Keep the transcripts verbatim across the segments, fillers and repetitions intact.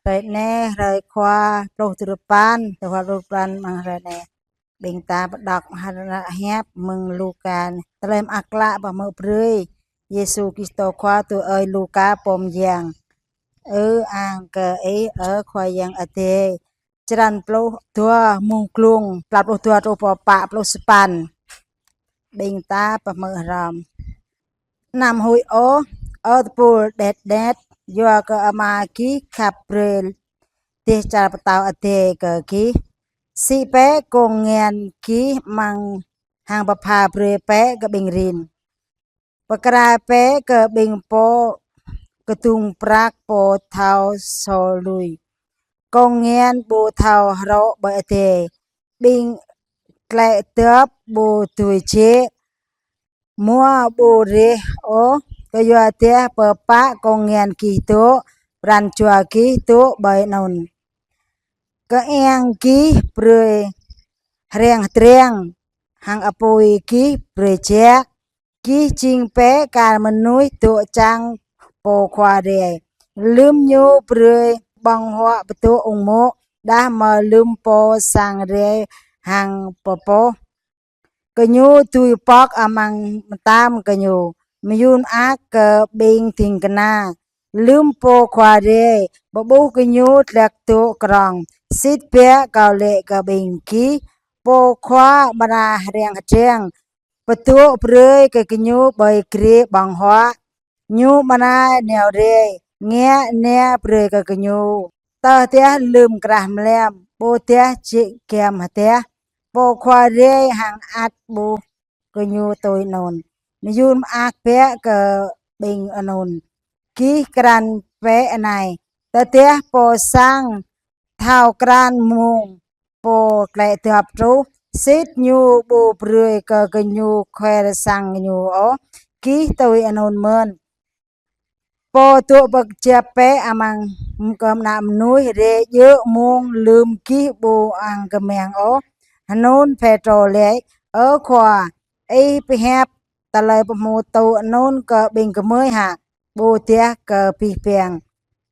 Hrơi anai, hrơi Khua pluh duarơpăn, tơhua pluh duarơpăn amăng hrơi anai. Ƀing ta pơđok hră hiăp mơ̆ng Luka. Tơlơi mơak klă pơhmư̆ brơi Yêsu Kristô Khua tui ơi Luka pô mơyang. Ư-ang kơ Ih, ơ Khua Yang Adai. Črăn pluh dua, mơ̆ng glông klâo pluh dua truh pơ pă pluh sapăn. Ƀing ta pơhmư̆ hrŏm. Anăm huĭ ôh, ơ tơpul đet đet, yua kơ Ama gih khăp brơi dêh čar pơtao adai kơ gih. Sĭ bĕ kông ngăn gih amăng hăng pơpha brơi bĕ kơ ƀing rin. Pơkra bĕ kơ ƀing pô kơdŭng prăk, pô thâo sô lui. Kông ngăn ƀu thâo hrŏ ƀơi adai. Ƀing klĕ dŏp ƀu dưi jĕ, mua ƀu rêh ôh, kơyua dah pơpă kông ngăn gih dŏ, pran jua gih dŏ ƀơi anŭn. Kơiăng gih brơi hriăng hơdrăng, hăng apui gih brơi jăk. Gih jing bĕ kar mơnuih dŏ čang pô khua rai. Lơ̆m ñu brơi ƀơ̆ng huă pơdŏ ung mô̆, đah mơ̆ lơ̆m pô sang rai hăng pơpŏh, gơñu dưi pŏk amăng mơtam gơñu. Mơyŭn mơak kơ ƀing ding kơna, lơ̆m pô khua rai pơƀuh gơñu glăk dŏ krong. Sĭt biă kâo laĭ kơ ƀing gih, pô khua amra hriăng hơdrăng, pơdŏ brơi kơ gơñu ƀơi grê ƀơ̆ng huă. Ñu amra nao rai, ngă anai brơi kơ gơñu. Tơdah lơ̆m krah mlam, ƀôdah jĕ giăm hơdah, pô khua rai hăng ăt ƀuh gơñu tui anŭn. Mơyŭn mơak biă kơ ƀing anŭn. Gih krăn bĕ anai, tơdah pô sang thâo krăn mông pô klĕ dŏp truh, sĭt ñu ƀu brơi kơ gơñu khoer sang ñu ôh. Gih tui anŭn mơ̆n. Pô dŏ pơkơjăp bĕ amăng kơ ană mơnuih rai djơ̆ mông lơ̆m gih ƀu ăng kơmăng ôh. Anŭn Pêtrô laĭ: Ơ Khua, Ih pơhiăp tơlơi pơhmutu anŭn kơ ƀing gơmơi hă, ƀôdah kơ abih bang?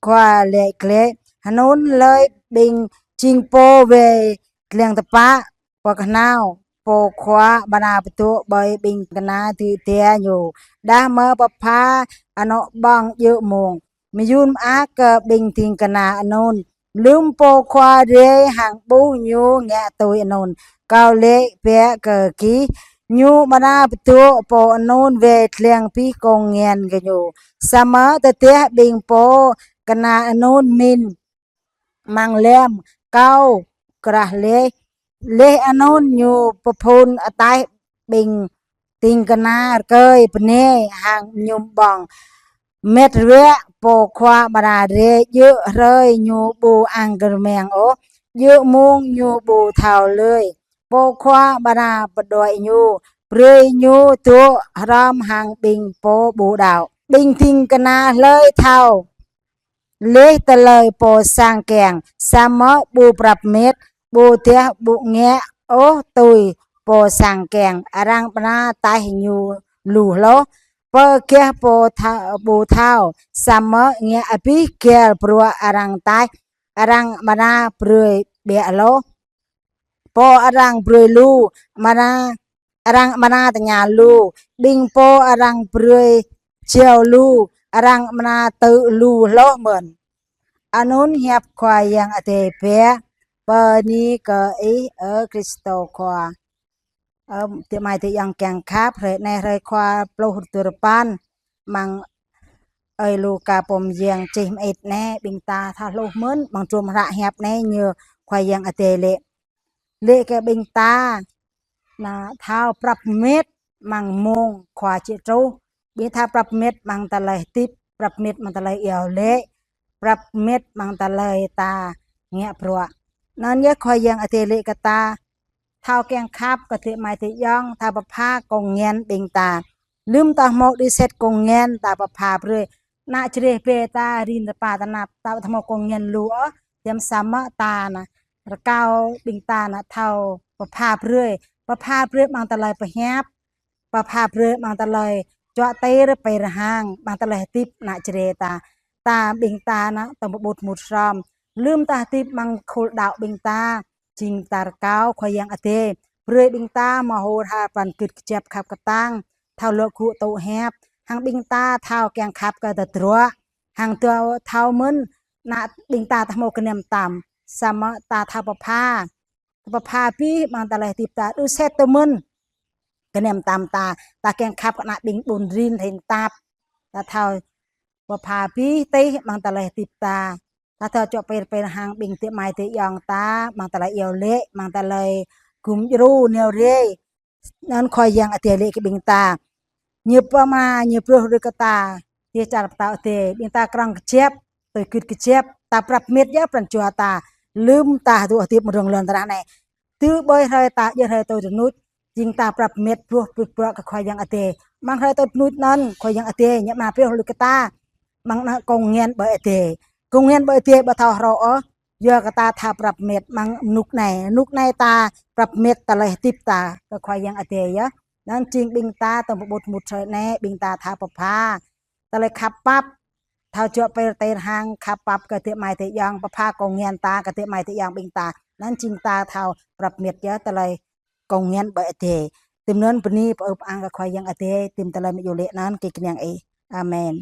Khua laĭ glaĭ: Anŭn hlơi ƀing jing pô wai lăng tơpă, pơkơhnâo, pô khua amra pơdŏ ƀơi ƀing kơna dưi dia ñu, đah mơ̆ pơpha anŏ ƀơ̆ng djơ̆ mông. Mơyŭn mơak kơ ƀing ding kơna anŭn. Lơ̆m pô khua rai hăng ƀuh ñu ngă tui anŭn, kâo laĭ biă kơ gih, ñu amra pơdŏ pô anŭn wai lăng abih kông ngăn gơñu. Samơ̆ tơdah ƀing pô kơna anŭn mĭn amăng lăm, kâo krah laih. Laih anŭn ñu pơphun ataih ƀing ding kơna rơkơi bơnai hăng mơñum ƀơ̆ng. Mĕt ruă pô khua amra rai djơ̆ hrơi ñu ƀu ăng kơmăng ôh, djơ̆ mông ñu ƀu thâo lơi. Pô khua amra pơđuaĭ ñu, brơi ñu dŏ hrŏm hăng ƀing pô ƀu đaŏ. Ƀing ding kơna hlơi thâo laih tơlơi pô sang kiăng, samơ̆ ƀu prăp mĕt, ƀôdah ƀu ngă ôh tui pô sang kiăng, arăng amra taih ñu lu hloh. Pô gah pô tha-, ƀu thâo, samơ̆ ngă abih găl bruă arăng taih, arăng amra brơi biă hloh. Pô arăng brơi lu, amra, arăng amra tơña lu. Ƀing pô arăng brơi jao lu, arăng amra tŭ lu hloh mơ̆n. Anŭn hiăp Khua Yang Adai biă. Bơni kơ Ih, ơ Kristô Khua. Ơ, adơi amai adơi ayŏng kiăng khăp, hrơi anai hrơi Khua pluh duarơpăn amăng ơi Luka pô mơyang čih mơit anai, ƀing ta thâo hluh mơ̆n, amăng drôm hră hiăp anai ñu Khua Yang Adai laĭ. Laĭ kơ ƀing ta, anai thâo prăp mĕt amăng mông Khua či truh, ƀing ta thâo prăp mĕt amăng tơlơi hơdip, prăp mĕt amăng tơlơi iâu laĭ, prăp mĕt amăng tơlơi ta ngă bruă. Anŭn yơh Khua Yang Adai laĭ kơ ta, thâo kiăng khăp kơ adơi amai adơi ayŏng, ta pơpha kông ngăn ƀing ta. Lơ̆m ta hmâo đĭ sĕt kông ngăn, ta pơpha brơi. Ană čơreh bê ta rin tơpă tơnap, ta ƀu hmâo kông ngăn lu ôh, yăm samơ̆ ta anai, rơkâo ƀing ta anai thâo pơpha brơi. Pơpha brơi amăng tơlơi pơhiăp, pơpha brơi amăng tơlơi čuă tơr pơrơhang, amăng tơlơi hơdip ană čơreh ta. Ta ƀing ta anai tơm pơƀut mŭt hrŏm. Lơ̆m ta hơdip amăng khul đaŏ ƀing ta, jing ta rơkâo Khua Yang Adai brơi ƀing ta mơ̆ hur har pran gĭt kơjăp khăp kơtang, thâo lŏ gŭ tŭ hiăp, hăng ƀing ta thâo kiăng khăp kơ tơdruă, hăng thâo, thâo mơ̆n ană ƀing ta tơhmô gơnam tam, samơ̆ ta thâo pơpha. Pơpha abih amăng tơlơi hơdip ta, đu sĕt tơ mơ̆n gơnam tam ta, ta kiăng khăp kơ ană ƀing ƀun rin hên tap. Ta thâo pơpha abih tih amăng tơlơi hơdip ta. Ta thâo čŏk pơr pơr hăng ƀing adơi amai adơi ayŏng ta, amăng tơlơi iâu laĭ, amăng tơlơi gum djru neo rai. Anŭn Khua Yang Adai laĭ kơ ƀing ta: Ñu pơma, ñu pruh rơkâo ta, dêh čar pơtao adai, ƀing ta krŏng kơjăp, tui gĭt kơjăp, ta prăp met yơh pran jua ta, lơ̆m ta hơdip amăng rŏng lŏn tơnah anai. Tui ƀơi hrơi ta djơ̆ hrơi tui rơnuč, jing ta prăp met pruh pruh pruh kơ Khua Yang Adai. Amăng hrơi tui rơnuč anŭn, Khua Yang Adai ñu pơma pruh lui kơ ta, amăng ană kông ngăn ƀơi adai. Kông ngăn ƀơi adai ƀu thâo hrŏ ôh, yua kơ ta thâo prăp met amăng rơnŭk anai. Rơnŭk anai ta prăp met tơlơi hơdip ta kơ Khua Yang Adai yơh. Anŭn jing ƀing ta tơm pơƀut mŭt hrơi anai, ƀing ta thâo pơpha tơlơi khăp pap, thâo čŏk pơr tơr hăng khăp pap kơ adơi amai adơi ayŏng, pơpha kông ngăn ta kơ adơi amai adơi ayŏng ƀing ta. Anŭn jing ta thâo prăp met yơh tơlơi kông ngăn ƀơi adai. Tơm anŭn bơni pơư pơang kơ Khua Yang Adai, tơm tơlơi mơ̆ iâu laĭ anŭn kơ kơnang ih. Amen.